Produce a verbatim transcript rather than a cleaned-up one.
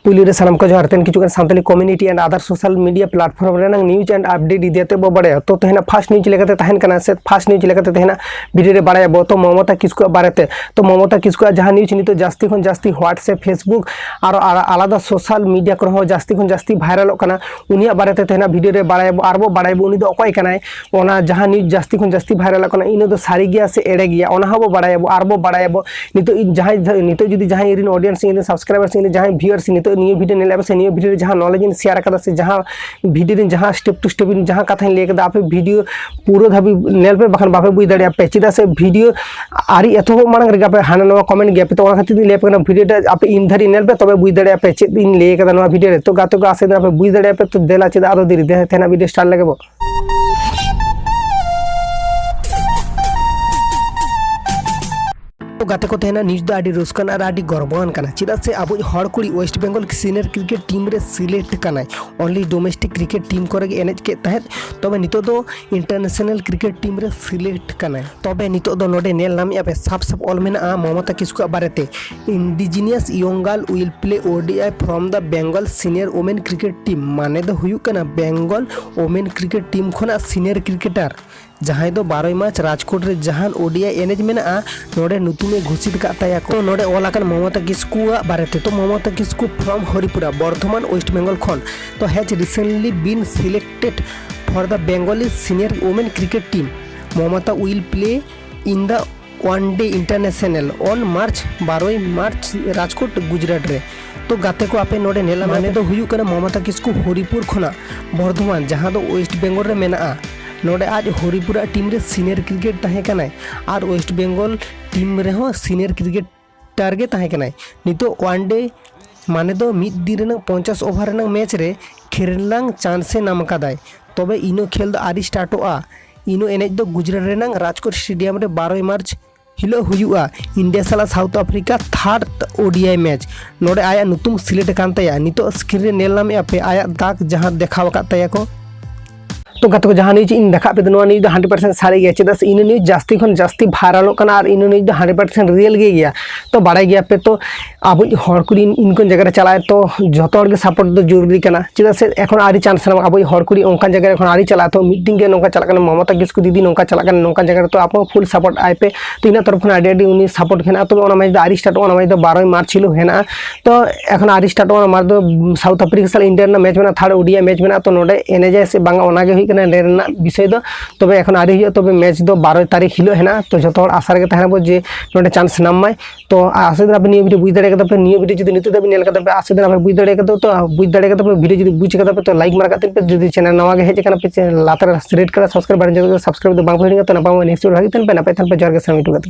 ᱯᱩᱭᱞᱩ ᱨᱮ ᱥᱟᱱᱟᱢ ᱠᱚ ᱡᱚᱦᱟᱨ᱾ ᱛᱮᱦᱮᱧ ᱠᱤᱪᱷᱩ ᱜᱟᱱ Santali community and other social media platform ᱨᱮᱱᱟᱜ news and update ᱤᱫᱤ ᱠᱟᱛᱮ ᱵᱚ ᱵᱟᱲᱟᱭᱟ᱾ ᱛᱚ ᱛᱮᱦᱮᱧᱟᱜ first news ᱞᱮᱠᱟᱛᱮ ᱛᱟᱦᱮᱱ ᱠᱟᱱᱟ, ᱥᱮ first news ᱞᱮᱠᱟᱛᱮ ᱛᱮᱦᱮᱧᱟᱜ video ᱨᱮ ᱵᱟᱲᱟᱭᱟᱵᱚ᱾ ᱛᱚ ᱢᱚᱢᱚᱛᱟ ᱠᱤᱥᱠᱩᱣᱟᱜ ᱵᱟᱨᱮᱛᱮ, ᱛᱚ ᱢᱚᱢᱚᱛᱟ ᱠᱤᱥᱠᱩᱣᱟᱜ ᱡᱟᱦᱟᱸ news ᱱᱤᱛᱚᱜ ᱡᱟᱹᱥᱛᱤ ᱠᱷᱚᱱ ᱡᱟᱹᱥᱛᱤ WhatsApp, Facebook ᱟᱨ ᱟᱞᱟ-, ᱟᱞᱟᱫᱟ social media ᱠᱚᱨᱮ ᱦᱚᱸ ᱡᱟᱹᱥᱛᱤ ᱠᱷᱚᱱ ᱡᱟᱹᱥᱛᱤ viralᱚᱜ ᱠᱟᱱᱟ, ᱩᱱᱤᱭᱟᱜ ᱵᱟᱨᱮᱛᱮ ᱛᱮᱦᱮᱧᱟᱜ video ᱨᱮ ᱵᱟᱲᱟᱭᱟᱵᱚ᱾ ᱟᱨ ᱵᱚ ᱵᱟᱲᱟᱭᱟᱵᱚ ᱩᱱᱤ ᱫᱚ ᱚᱠᱚᱭ ᱠᱟᱱᱟᱭ, ᱚᱱᱟ ᱡᱟᱦᱟᱸ news ᱡᱟᱹᱥᱛᱤ ᱠᱷᱚᱱ ᱡᱟᱹᱥᱛᱤ viralᱚᱜ ᱠᱟᱱᱟ, ᱤᱱᱟᱹ ᱫᱚ ᱥᱟᱹᱨᱤ ᱜᱮᱭᱟ ᱥᱮ ᱮᱲᱮ ᱜᱮᱭᱟ, ᱚᱱᱟ ᱦᱚᱸ ᱵᱚ ᱵᱟᱲᱟᱭᱟᱵᱚ᱾ ᱟᱨ ᱵᱚ ᱵᱟᱲᱟᱭᱟᱵᱚ ᱱᱤᱛᱚᱜ ᱤᱧ ᱡᱟᱦᱟᱸᱭ, ᱱᱤᱛᱚᱜ ᱡᱩᱫᱤ ᱡᱟᱦᱟᱸᱭ ᱤᱧ ᱨᱮᱱ audience, ᱤᱧ ᱨᱮᱱ subscribers, ᱤᱧ ᱨᱮᱱ ᱡᱟᱦᱟᱸᱭ viewers, ᱱᱤᱛᱚᱜ ᱱᱤᱭᱟᱹ video ᱧᱮᱞᱮᱫ ᱯᱮ ᱥᱮ ᱱᱤᱭᱟᱹ video ᱨᱮ ᱡᱟᱦᱟᱸ knowledge ᱤᱧ share ᱟᱠᱟᱫᱟ ᱥᱮ ᱡᱟᱦᱟᱸ video ᱨᱮ ᱡᱟᱦᱟᱸ step to step ᱤᱧ ᱡᱟᱦᱟᱸ ᱠᱟᱛᱷᱟᱧ ᱞᱟᱹᱭ ᱠᱮᱫᱟ, ᱟᱯᱮ video ᱯᱩᱨᱟᱹ ᱫᱷᱟᱹᱵᱤᱡ ᱧᱮᱞ ᱯᱮ, ᱵᱟᱠᱷᱟᱱ ᱵᱟᱯᱮ ᱵᱩᱡᱽ ᱫᱟᱲᱮᱭᱟᱜᱼᱟ ᱯᱮ᱾ ᱪᱮᱫᱟᱜ ᱥᱮ video ᱟᱹᱣᱨᱤ ᱮᱛᱚᱦᱚᱵ ᱢᱟᱲᱟᱝ ᱨᱮᱜᱮ ᱟᱯᱮ ᱦᱟᱱᱟ ᱱᱟᱣᱟ comment ᱜᱮᱭᱟ ᱯᱮ᱾ ᱛᱚ ᱚᱱᱟ ᱠᱷᱟᱹᱛᱤᱨ ᱛᱤᱧ ᱞᱟᱹᱭ ᱟᱯᱮ ᱠᱟᱱᱟ, video ᱴᱟ ᱟᱯᱮ ᱤᱱ ᱫᱷᱟᱹᱨᱤᱡ ᱧᱮᱞ ᱯᱮ, ᱛᱚᱵᱮ ᱵᱩᱡᱽ ᱫᱟᱲᱮᱭᱟᱜᱼᱟ ᱯᱮ ᱪᱮᱫ ᱤᱧ ᱞᱟᱹᱭ ᱠᱟᱫᱟ ᱱᱚᱣᱟ video ᱨᱮ᱾ ᱛᱚ ᱜᱟᱛᱮ ᱠᱚ, ᱟᱥᱟ ᱫᱚ ᱟᱯᱮ ᱵᱩᱡᱽ ᱫᱟᱲᱮᱭᱟᱜᱼᱟ ᱯᱮ᱾ ᱛᱚ ᱫᱮᱞᱟ ᱪᱮᱫᱟᱜ ᱟᱫᱚ ᱫᱮᱨᱤ, ᱫᱮᱞᱟ ᱛᱮᱱᱟᱜ video start ᱞᱮᱜᱮ ᱵᱚ᱾ ᱛᱚ ᱜᱟᱛᱮ ᱠᱚ, ᱛᱮᱦᱮᱧᱟᱜ news ᱫᱚ ᱟᱹᱰᱤ ᱨᱟᱹᱥᱠᱟᱹᱣᱟᱱ ᱟᱨ ᱟᱹᱰᱤ ᱜᱚᱨᱵᱚᱣᱟᱱ ᱠᱟᱱᱟ, ᱪᱮᱫᱟᱜ ᱥᱮ ᱟᱵᱚᱭᱤᱡ ᱦᱚᱲ ᱠᱩᱲᱤ West Bengal senior cricket team ᱨᱮ select ᱠᱟᱱᱟᱭ᱾ Only domestic cricket team ᱠᱚᱨᱮ ᱜᱮ ᱮᱱᱮᱡ ᱠᱮᱫ ᱛᱟᱦᱮᱸᱫ, ᱛᱚᱵᱮ ᱱᱤᱛᱚᱜ ᱫᱚ international cricket team ᱨᱮ select ᱠᱟᱱᱟᱭ᱾ ᱛᱚᱵᱮ ᱱᱤᱛᱚᱜ ᱫᱚ ᱱᱚᱰᱮ ᱧᱮᱞ ᱧᱟᱢᱮᱫᱼᱟ ᱯᱮ, ᱥᱟᱯ ᱥᱟᱯ ᱚᱞ ᱢᱮᱱᱟᱜᱼᱟ ᱢᱚᱢᱚᱛᱟ ᱠᱤᱥᱠᱩᱣᱟᱜ ᱵᱟᱨᱮᱛᱮ, "Indigenous young girl will play O D I from the Bengal senior women cricket team", ᱢᱟᱱᱮ ᱫᱚ ᱦᱩᱭᱩᱜ ᱠᱟᱱᱟ Bengal women cricket team ᱠᱷᱚᱱᱟᱜ senior cricketer, ᱡᱟᱦᱟᱸᱭ ᱫᱚ ᱵᱟᱨᱚᱭ ᱢᱟᱨᱪ ᱨᱟᱡᱽᱠᱳᱴ ᱨᱮ ᱡᱟᱦᱟᱱ O D I ᱮᱱᱮᱡ ᱢᱮᱱᱟᱜᱼᱟ, ᱱᱚᱰᱮ ᱧᱩᱛᱩᱢᱮ ᱜᱷᱳᱥᱤᱛ ᱠᱟᱜ ᱛᱟᱭᱟ ᱠᱚ᱾ ᱛᱚ ᱱᱚᱰᱮ ᱚᱞ ᱟᱠᱟᱱ ᱢᱚᱢᱚᱛᱟ ᱠᱤᱥᱠᱩᱣᱟᱜ ᱵᱟᱨᱮᱛᱮ, ᱛᱚ ᱢᱚᱢᱚᱛᱟ ᱠᱤᱥᱠᱩ from ᱦᱚᱨᱤᱯᱩᱨᱟ, ᱵᱚᱨᱫᱷᱚᱢᱟᱱ, West Bengal ᱠᱷᱚᱱ, ᱛᱚ has recently been selected for the Bengali senior women cricket team. Mamata will play in the one day international on March, ᱵᱟᱨᱚᱭ March, Rajkot, Gujarat ᱨᱮ᱾ ᱛᱚ ᱜᱟᱛᱮ ᱠᱚ, ᱟᱯᱮ ᱱᱚᱰᱮ ᱧᱮᱞ ᱢᱟᱱᱮ ᱫᱚ ᱦᱩᱭᱩᱜ ᱠᱟᱱᱟ ᱢᱚᱢᱚᱛᱟ ᱠᱤᱥᱠᱩ ᱦᱚᱨᱤᱯᱩᱨ ᱠᱷᱚᱱᱟᱜ ᱵᱚᱨᱫᱷᱚᱢᱟᱱ, ᱡᱟᱦᱟᱸ ᱫᱚ West Bengal ᱨᱮ ᱢᱮᱱᱟᱜᱼᱟ᱾ ᱱᱚᱰᱮ ᱟᱡ ᱦᱚᱨᱤᱯᱩᱨᱟᱜ team ᱨᱮ senior cricket ᱛᱟᱦᱮᱸ ᱠᱟᱱᱟᱭ ᱟᱨ West Bengal team ᱨᱮᱦᱚᱸ senior cricketer ᱜᱮ ᱛᱟᱦᱮᱸ ᱠᱟᱱᱟᱭ᱾ ᱱᱤᱛᱚᱜ one day ᱢᱟᱱᱮ ᱫᱚ ᱢᱤᱫ ᱫᱤᱱ ᱨᱮᱱᱟᱜ ᱯᱚᱧᱪᱟᱥ over ᱨᱮᱱᱟᱜ match ᱨᱮ ᱠᱷᱮᱞ ᱨᱮᱱᱟᱜ chance ᱮ ᱧᱟᱢ ᱟᱠᱟᱫᱟᱭ᱾ ᱛᱚᱵᱮ ᱤᱱᱟᱹ ᱠᱷᱮᱞ ᱫᱚ ᱟᱹᱣᱨᱤ startᱚᱜᱼᱟ᱾ ᱤᱱᱟᱹ ᱮᱱᱮᱡ ᱫᱚ ᱜᱩᱡᱽᱨᱟᱴ ᱨᱮᱱᱟᱜ ᱨᱟᱡᱽᱠᱳᱴ stadium ᱨᱮ ᱵᱟᱨᱚᱭ ᱢᱟᱨᱪ ᱦᱤᱞᱳᱜ ᱦᱩᱭᱩᱜᱼᱟ᱾ ᱤᱱᱰᱤᱭᱟ ᱥᱟᱞᱟᱜ South Africa third O D I match᱾ ᱱᱚᱰᱮ ᱟᱭᱟᱜ ᱧᱩᱛᱩᱢ select ᱟᱠᱟᱱ ᱛᱟᱭᱟ᱾ ᱱᱤᱛᱚᱜ screen ᱨᱮ ᱧᱮᱞ ᱧᱟᱢᱮᱫᱼᱟ ᱯᱮ ᱟᱭᱟᱜ ᱫᱟᱜᱽ ᱡᱟᱦᱟᱸ ᱫᱮᱠᱷᱟᱣ ᱟᱠᱟᱫ ᱛᱟᱭᱟ ᱠᱚ᱾ ᱛᱚ ᱜᱟᱛᱮ ᱠᱚ, ᱡᱟᱦᱟᱸ ᱱᱤᱭᱩᱡᱽ ᱤᱧ ᱨᱟᱠᱟᱵ ᱮᱫᱟ, ᱱᱚᱣᱟ ᱱᱤᱭᱩᱡᱽ ᱫᱚ ᱦᱟᱱᱰᱨᱮᱰ ᱯᱟᱨᱥᱮᱱᱴ ᱥᱟᱹᱨᱤ ᱜᱮᱭᱟ᱾ ᱪᱮᱫᱟᱜ ᱥᱮ ᱤᱱᱟᱹ ᱱᱤᱭᱩᱡᱽ ᱡᱟᱹᱥᱛᱤ ᱠᱷᱚᱱ ᱡᱟᱹᱥᱛᱤ ᱵᱷᱟᱭᱨᱟᱞᱚᱜ ᱠᱟᱱᱟ ᱟᱨ ᱤᱱᱟᱹ ᱱᱤᱭᱩᱡᱽ ᱫᱚ ᱦᱟᱱᱰᱨᱮᱰ ᱯᱟᱨᱥᱮᱱᱴ ᱨᱤᱭᱮᱞ ᱜᱮ ᱜᱮᱭᱟ᱾ ᱛᱚ ᱵᱟᱲᱟᱭ ᱜᱮᱭᱟᱯᱮ ᱛᱚ, ᱟᱵᱚᱭᱤᱡ ᱦᱚᱲ ᱠᱩᱲᱤ ᱤᱱᱠᱟᱹᱱ ᱡᱟᱭᱜᱟ ᱨᱮ ᱪᱟᱞᱟᱜᱼᱟᱭ, ᱛᱚ ᱡᱚᱛᱚ ᱦᱚᱲ ᱜᱮ ᱥᱟᱯᱳᱨᱴ ᱫᱚ ᱡᱚᱨᱩᱨᱤ ᱠᱟᱱᱟ᱾ ᱪᱮᱫᱟᱜ ᱥᱮ ᱮᱠᱷᱚᱱ ᱟᱹᱣᱨᱤ ᱪᱟᱱᱥ ᱧᱟᱢᱚᱜᱼᱟ, ᱟᱵᱚᱭᱤᱡ ᱦᱚᱲ ᱠᱩᱲᱤ ᱚᱱᱠᱟᱱ ᱡᱟᱭᱜᱟ ᱨᱮ ᱮᱠᱷᱚᱱ ᱟᱹᱣᱨᱤ ᱪᱟᱞᱟᱜᱼᱟ᱾ ᱛᱚ ᱢᱤᱫᱴᱤᱱ ᱜᱮ ᱱᱚᱝᱠᱟ ᱪᱟᱞᱟᱜ ᱠᱟᱱᱟ, ᱢᱚᱢᱚᱛᱟ ᱠᱤᱥᱠᱩ ᱫᱤᱫᱤ ᱱᱚᱝᱠᱟ ᱪᱟᱞᱟᱜ ᱠᱟᱱᱟ, ᱱᱚᱝᱠᱟᱱ ᱡᱟᱭᱜᱟ ᱨᱮ ᱛᱚ ᱟᱯᱮ ᱦᱚᱸ ᱯᱷᱩᱞ ᱥᱟᱯᱳᱨᱴ ᱟᱭ ᱯᱮ᱾ ᱛᱚ ᱤᱧᱟᱹᱜ ᱛᱚᱨᱚᱯ ᱠᱷᱚᱱ ᱟᱹᱰᱤ ᱟᱹᱰᱤ ᱩᱱᱤ ᱥᱟᱯᱳᱨᱴ ᱦᱮᱱᱟᱜᱼᱟ᱾ ᱛᱚᱵᱮ ᱚᱱᱟ ᱢᱮᱪ ᱫᱚ ᱟᱹᱣᱨᱤ ᱥᱴᱟᱨᱴᱚᱜᱼᱟ, ᱚᱱᱟ ᱢᱮᱪ ᱫᱚ ᱵᱟᱨᱚᱭ ᱢᱟᱨᱪ ᱦᱤᱞᱳᱜ ᱦᱮᱱᱟᱜᱼᱟ᱾ ᱛᱚ ᱮᱠᱷᱚᱱ ᱟᱹᱣᱨᱤ ᱥᱴᱟᱨᱴᱚᱜᱼᱟ, ᱚᱱᱟ ᱢᱟᱨᱪ ᱫᱚ ᱥᱟᱣᱩᱛᱷ ᱟᱯᱷᱨᱤᱠᱟ ᱥᱟᱞᱟᱜ ᱤᱱᱰᱤᱭᱟ ᱨᱮᱱᱟᱜ ᱢᱮᱪ ᱢᱮᱱᱟᱜᱼᱟ, ᱛᱷᱟᱨᱰ ᱳᱰᱤᱭᱟ ᱢᱮᱪ ᱢᱮᱱᱟᱜᱼᱟ᱾ ᱛᱚ ᱱᱚᱰᱮ ᱮᱱᱮᱡᱟᱭ ᱥᱮ ᱵᱟᱝᱟ, ᱚᱱᱟᱜᱮ ᱦᱩᱭᱩᱜ ᱠᱟᱱᱟ ᱱᱚᱰᱮ ᱨᱮᱱᱟᱜ ᱵᱤᱥᱚᱭ ᱫᱚ᱾ ᱛᱚᱵᱮ ᱮᱠᱷᱚᱱ ᱟᱹᱣᱨᱤ ᱦᱩᱭᱩᱜᱼᱟ, ᱛᱚᱵᱮ ᱢᱮᱪ ᱫᱚ ᱵᱟᱨᱚᱭ ᱛᱟᱹᱨᱤᱠᱷ ᱦᱤᱞᱳᱜ ᱦᱮᱱᱟᱜᱼᱟ᱾ ᱛᱚ ᱡᱚᱛᱚ ᱦᱚᱲ ᱟᱥᱟ ᱨᱮᱜᱮ ᱛᱟᱦᱮᱱᱟ ᱵᱚ ᱡᱮ ᱱᱚᱰᱮ ᱪᱟᱱᱥ ᱧᱟᱢ ᱢᱟᱭ᱾ ᱛᱚ ᱟᱥᱟ ᱫᱤᱱ ᱟᱯᱮ ᱱᱤᱭᱟᱹ ᱵᱷᱤᱰᱤᱭᱳ ᱵᱩᱡᱽ ᱫᱟᱲᱮ ᱠᱟᱫᱟ ᱯᱮ, ᱱᱤᱭᱟᱹ ᱵᱷᱤᱰᱤᱭᱳ ᱡᱩᱫᱤ ᱱᱤᱛᱚᱜ ᱫᱷᱟᱹᱵᱤᱡ ᱧᱮᱞ ᱠᱟᱫᱟ ᱯᱮ, ᱟᱥᱟ ᱫᱤᱱ ᱟᱯᱮ ᱵᱩᱡᱽ ᱫᱟᱲᱮ ᱠᱟᱫᱟ᱾ ᱛᱚ ᱵᱩᱡᱽ ᱫᱟᱲᱮ ᱠᱟᱫᱟ ᱯᱮ, ᱵᱷᱤᱰᱤᱭᱳ ᱡᱩᱫᱤ ᱵᱩᱡᱽ ᱠᱟᱫᱟ ᱯᱮ, ᱛᱚ ᱞᱟᱭᱤᱠ ᱢᱟᱨᱟ ᱠᱟᱛᱮ ᱯᱮ, ᱡᱩᱫᱤ ᱪᱮᱱᱮᱞ ᱱᱟᱣᱟ ᱜᱮ ᱦᱮᱡ ᱟᱠᱟᱱᱟ ᱯᱮ, ᱞᱟᱛᱟᱨ ᱨᱮ ᱨᱮᱰ ᱠᱟᱞᱟᱨ ᱥᱟᱵᱥᱠᱨᱟᱭᱤᱵ ᱵᱟᱴᱚᱱ ᱡᱚᱛᱚ ᱥᱟᱵᱥᱠᱨᱟᱭᱤᱵ ᱫᱚ ᱵᱟᱝ ᱯᱮ ᱦᱤᱲᱤᱧᱟ᱾ ᱛᱚ ᱱᱟᱯᱟᱭ ᱢᱟ ᱱᱮᱠᱥᱴ ᱵᱷᱤᱰᱤᱭᱳ ᱦᱟᱹᱵᱤᱡ ᱛᱮ ᱱᱟᱯᱟᱭ ᱢᱟ ᱱᱮᱠᱥᱴ ᱵᱷᱤᱰᱤᱭᱳ ᱦᱟᱹᱵᱤᱡ ᱛᱮ ᱱᱟᱯᱟᱭ ᱛᱟᱦᱮᱱ ᱯᱮ, ᱡᱚᱦᱟᱨ ᱜᱮ, ᱥᱟᱱᱟᱢ ᱢᱤᱴᱩ ᱜᱟᱛᱮ᱾